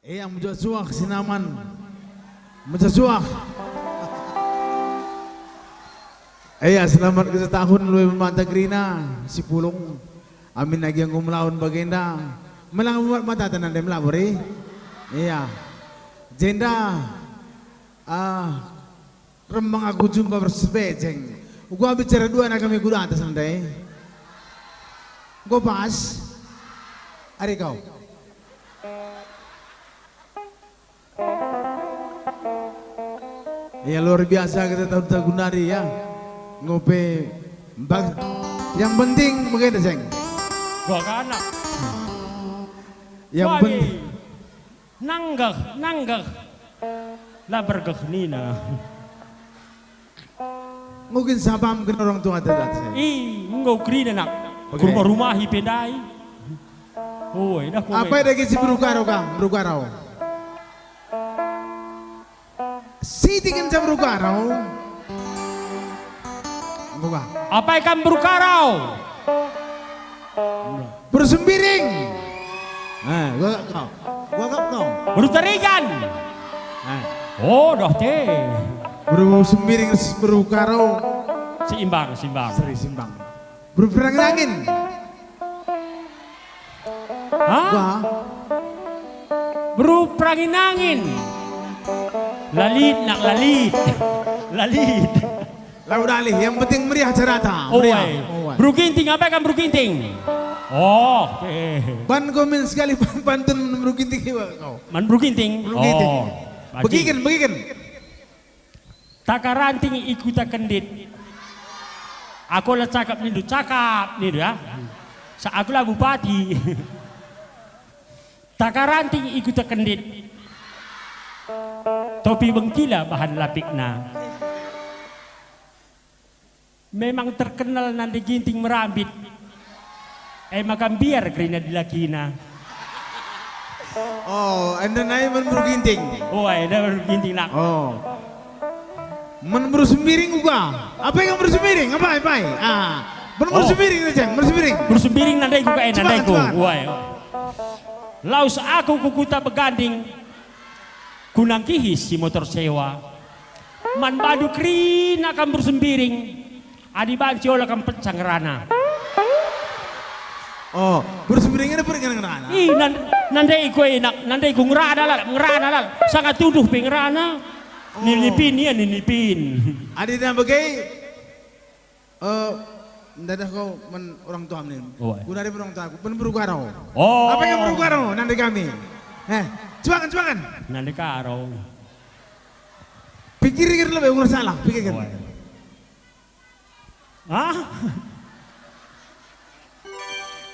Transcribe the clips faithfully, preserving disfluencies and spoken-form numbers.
Ia mejuah-juah sinaman. Mejuah-juah. Ia selamat kerja tahun lebe mata kerina si pulung. Amin agi enggo melaun bagenda. Melang buat mata tenan dem labori. Ia. Jenda. Ah, rembang aku jumpa bersebejeng. Uga bicara dua nak kami kuda atas ndai. Enggo pas. Ari kau. Ya, luar biasa kita tahun-tahun nari ya. Ngope bag-, yang penting mengena, Seng. Gua kanak. Yang penting. Nanggeh, nanggeh. La bergeh nina. Mungkin sapam kena orang tua tetap saya. Ih, enggo kerina nak. Oke. Kurma rumahi pe ndai. Oi, dah ku. Apa ada kisi beru karo kam, beru karo? Siti kenca beru karo. Enggo ka? Apai kam beru karo? Beru Sembiring. Eh, gua kau. Gua kau. Beru Tarigan. Eh. Oh, dah te. Beru Sembiring, beru karo. Seimbang, seimbang. Seri seimbang. Beru Perangin Angin. Hah? Wah. Beru Perangin Angin. Lalit nak lalit. Lalit. Lau dalih, yang penting meriah acarata. Oh, meriah. Ai. Oh, ai. Beru Ginting, apa kan Beru Ginting? Oh, eh. Ban komen sekali pantun Beru Ginting iwa kau. Man Beru Ginting? Beru Ginting. Oh, baik. Begiken, begiken. Taka ranting i Kuta Kendit. Aku la cakap nindu, cakap nindu ya. Sa aku la bupati. Taka ranting i Kuta Kendit. Topi bengkila bahan lapikna. Memang terkenal nande Ginting merambit. E maka mbiar kerina dilakina. Oh, enda nai man Beru Ginting. Oh, enda Beru Ginting nak. Oh. Man Beru Sembiring uga. Apa yang Beru Sembiring? Apa, apa? Ah, man Beru Sembiring, Ceng, Beru Sembiring. Beru Sembiring nandaiku ka, eh, nandaiku. Wah. Lawes aku ku Kuta Beganding. Kunangkihi si motor sewa. Man bandu kerina kam Beru Sembiring, adi banci ola kam pecah ngerana. Oh, Beru Sembiring enda pergi ngerana. Ih, nan-, nandai ku enak, nandai ku ngerana lah, ngerana lah. Sanga tuduh pe ngerana. Oh. Ninipin ia, ninipin. Adi na bage, Eh, ndadah kau man orang tuam nin. Oh, eh. Guna dia orang tua, man beru karo. Oh. Apa yang beru karo? Nande kami. Eh, cubangan, cubangan. Nande karo. Pikir-pikir lebih, ulah salah, pikirkan. Oh, eh. Hah?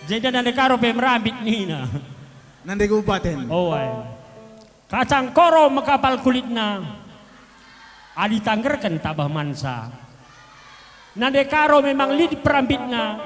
Jadi nande karo pe merambit nina. Nande kabupaten. Oh, eh. Kacang koro mekapal kulitna, adi tanggerken tabah mansa. Nande karo memang lit perambitna,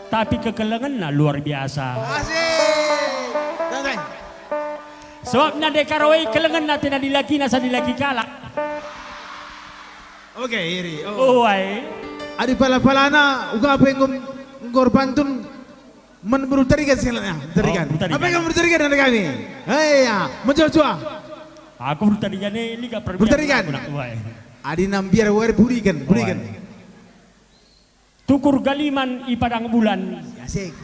tapi kekelengenna luar biasa. Asik. Santai. Sebab nande karo e kelengenna tena dilakina sa dilaki kalak. Oke, iri. Oh. Oh, ai. Adi pala-palana uga pe enggo, enggo erpantun. Man beru Tarigan sekalak ya, Tarigan. Oh, beru Tarigan. Apa yang beru Tarigan ada kami? Hei ya, mejuah-juah. Aku beru Tarigan ni, ni gak perbian. Beru Tarigan. Aku nak tuai. Adi nambiar wari burikan, burikan. Tukur galiman i padang bulan. Asik.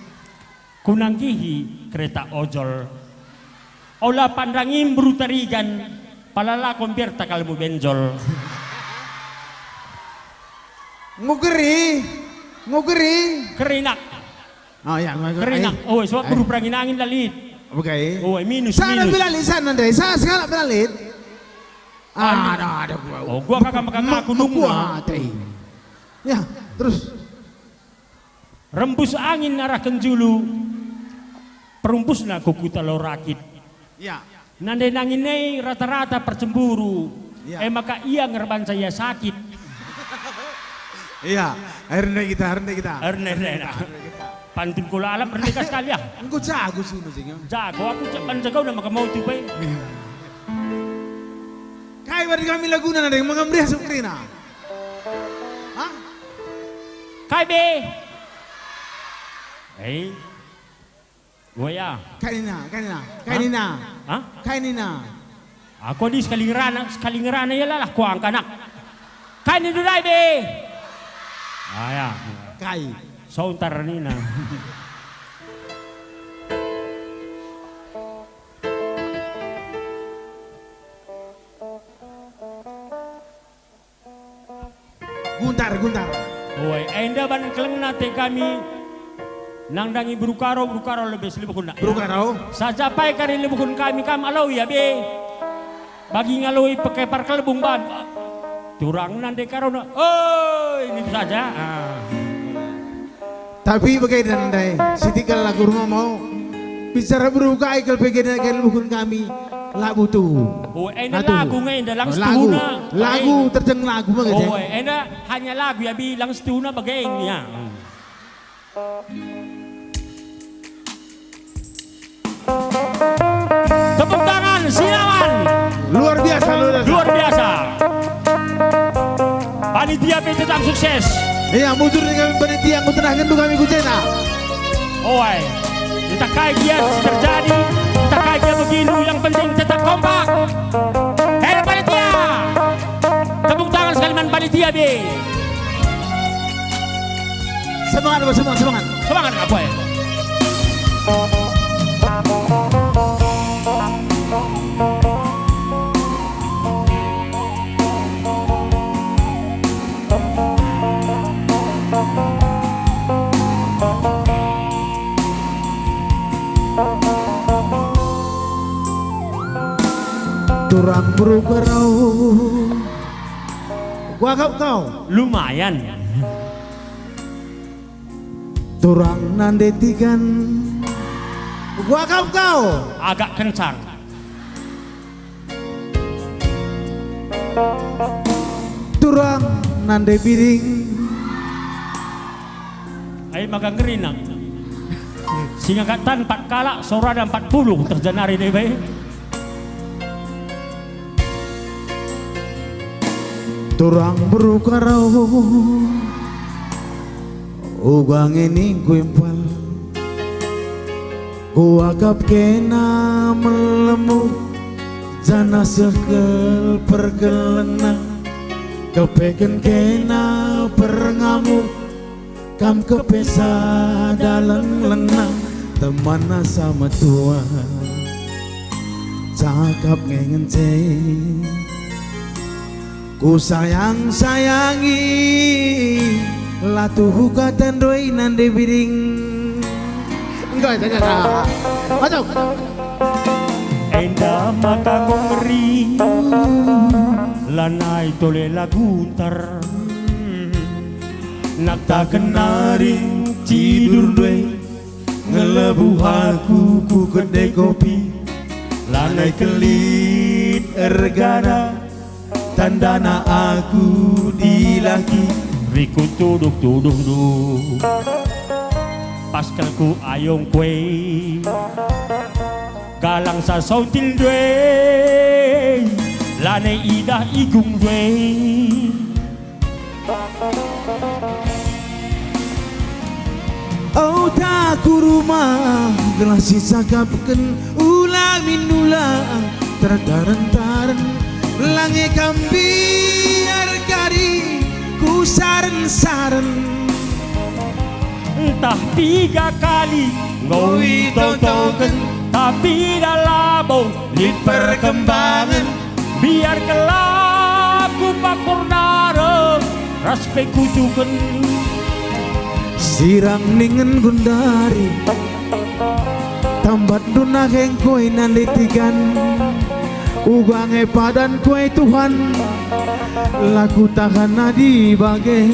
Kunangkihi kereta ojol. Ola pandangim beru Tarigan, pala lako mbiar takalmu benjol. Ngukeri, ngukeri. Kerinak. Oh, ya, ngukeri. Kerinak. Oh, suat beru perangin angin lalit. Oke. Oh, minus, sana minus. Sana belalit, sana deh. Sana sekalak belalit. Ah, ada, ada gua. Oh, gua kakak makan aku nunggu. Ya, terus. Rembus angin arah kenjulu, perumpusna ku kuta Lorakit. Ya. Nande nangin e rata-rata percemburu, ya. E maka ia ngerbansa ia sakit. Iya, akhirnya kita, akhirnya kita. Akhirnya kita. Pantun kula alam merdeka sekali ya. Engko jago sunu sing ya. Jago aku cak bansa kau nama kemau tupai. Iya. Kai bari kami laguna nande mengamriah sukrina. Hah? Kai be. Hei. Goya. Kai nina, kai nina, kai nina. Hah? Kai nina? Aku di sekali ngerana, sekali ngerana ialah kuangka nak. Kai nindu ndai be? Ah, ya. Kai? Sontar nina. Guntar, guntar. Oi, enda ban kelengna te kami nandangi Beru Karo, Beru Karo lebe si lebuhken nak, ya. Beru Karo. Saja pe kari lebuhken kami kam aloi ya be. Bagi ngaloi pekepar kelebung ban. Turang nande Karona. Oi, ini saja. Ah. Tapi bage ndai, sitik kal lagu rumah mau. Bicara beru kai kal bage ndai kal lebuhken kami, lagu tuhu. Oh, enda lagu nge, enda lang lagu, setuhuna. Lagu, terjeng lagu bage. Oh, enda hanya lagu ya, bilang setuhuna bage ya. Tepuk tangan, Sinawan. Luar biasa, luar biasa. Luar biasa. Panitia pe tetap sukses. Iya, mujur dengan panitia, kutenah ngendu kami ku jena. Oi, entah kai gia terjadi, entah kai gia begitu, yang penting tetap kompak. Hei, panitia. Tepuk tangan sekali man panitia, be. Semangat, Bos, semangat, semangat. Semangat, Kak Boy. Turang beru Karo. Kuakap kau. Lumayan. Turang nande Tigan. Kuakap kau. Agak kencang. Turang nande Biring. Ai maka ngeri nang. Singagatan empat kalak, sorana empat puluh terjenari deh bae. Turang beru Karo, uga nge ningku impal. Kuakap kena melemu, janah seh kal perkelengna, kepeken kena perngamu. Kam kepe sada lenglengna, teman asa metua. Cakap nge ngence. Kusayang-sayangi, la tuhu kata ndoi nande Biring. Enggo, enggo, enggo. Masuk. Enda maka enggo ngeri, lanai tole la guntar. Nakta kena ring cidur ndue, ngelebuh aku ku kedai kopi, lanai kelit ergana, tandana aku dilaki. Rikut tuduh-tuduhndu, pas kal ku ayong kue, galang sasontil ndue, lanai idah igung ndue. Ota ku rumah gelah sicakapken, ula min ula tertaren-taren, lange kam biar kari ku saren-saren. Ntah piga kali nggo itotoken, tapi dah labo lit perkembangen. Biar kelak ku pakur ndareh ras pe kutuken. Sirang ningen gundari, tambat dunah engkoi nande Tigan. Uga nge padan kue Tuhan, la kutahan adi bage.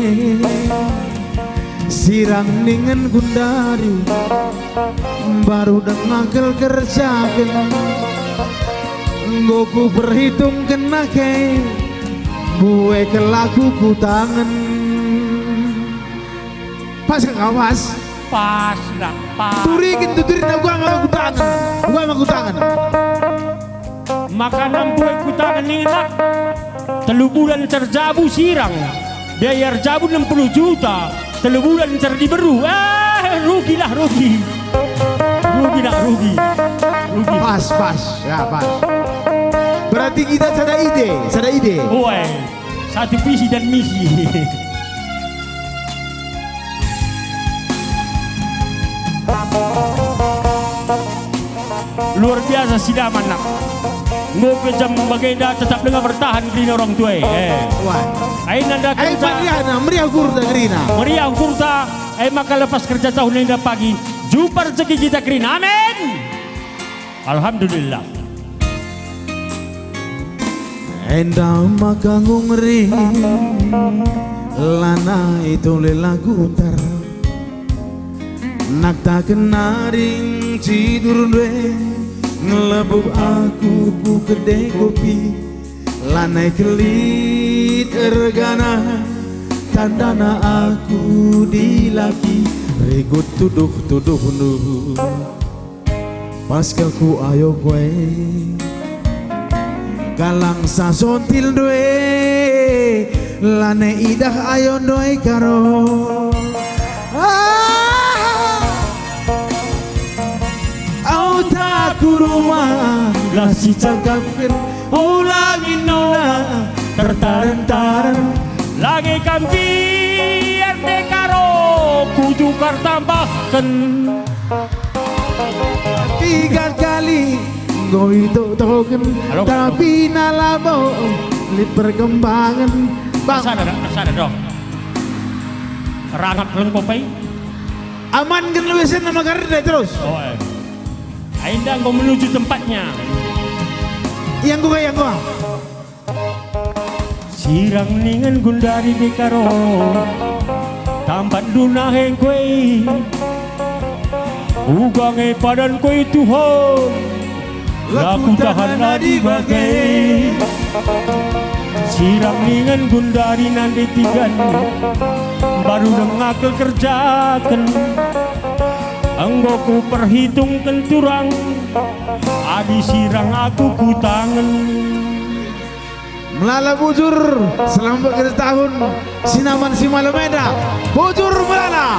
Sirang ningen gundari, mbaru denga kal kerjaken. Enggo kuperhitungken nake, mbue kelaku kutangen. Pas kak, pas? Pas, nak, pas. Turiken tuturin, uga maka kutangen. Uga maka kutangen. Maka nambue kutangen ningen, nak. Telu bulan ncer jabu sirang. Biaya erjabu enam puluh juta. Telu bulan ncer diberu. Eh, rugilah, rugi. Rugi. Tidak rugi. Rugi. Pas, pas. Ya, pas. Berarti kita sada ide, sada ide. Uai, satu visi dan misi. Luar biasa si Daman, nak. Enggo pe jam bagenda tetap denga bertahan kerina orang tua, eh. Wah. Ai nanda ai kerja. Meriah, meriah ukurta kerina. Meriah ukurta, ai maka lepas kerja tahun enda pagi. Jumpa rezeki kita kerina. Amin. Alhamdulillah. Enda maka ngungri lanai tole lagu tar. Naktaken naring cidur ndue, ngelebuk aku ku kede kopi. Lanai kelit ergana, tandana aku dilaki, rikut tuduh-tuduhndu. Pas kal ku ayo kue, kalang sasontil ndue, lanai idah ayo ndoi karo. Ah! Auta ku rumah, la sicakapken, ulangi nona tertaren-taren. Lage kam biar ndekaro kutukar tambahken. Tiga kali enggo itotoken, halo, tapi nalabo lit perkembangan. Bang. Sada, sada dong. Rangap lengkop ai. Aman gen lu esen nama karet deh terus. Oh, eh. Ai enda enggo menuju tempatnya. Yang gua, yang gua. Sirang ningen gundari dekaro, tampat dunah engkoi. Uga nge padan koi Tuhan, la kutahan adi bage. Sirang ningen gundari nande tigan, baru dengakel kerjaken. Enggo kuperhitungken turang, adi sirang aku kutangen. Melala bujur, selamat ulang tahun, si Daman si malem enda. Bujur melala.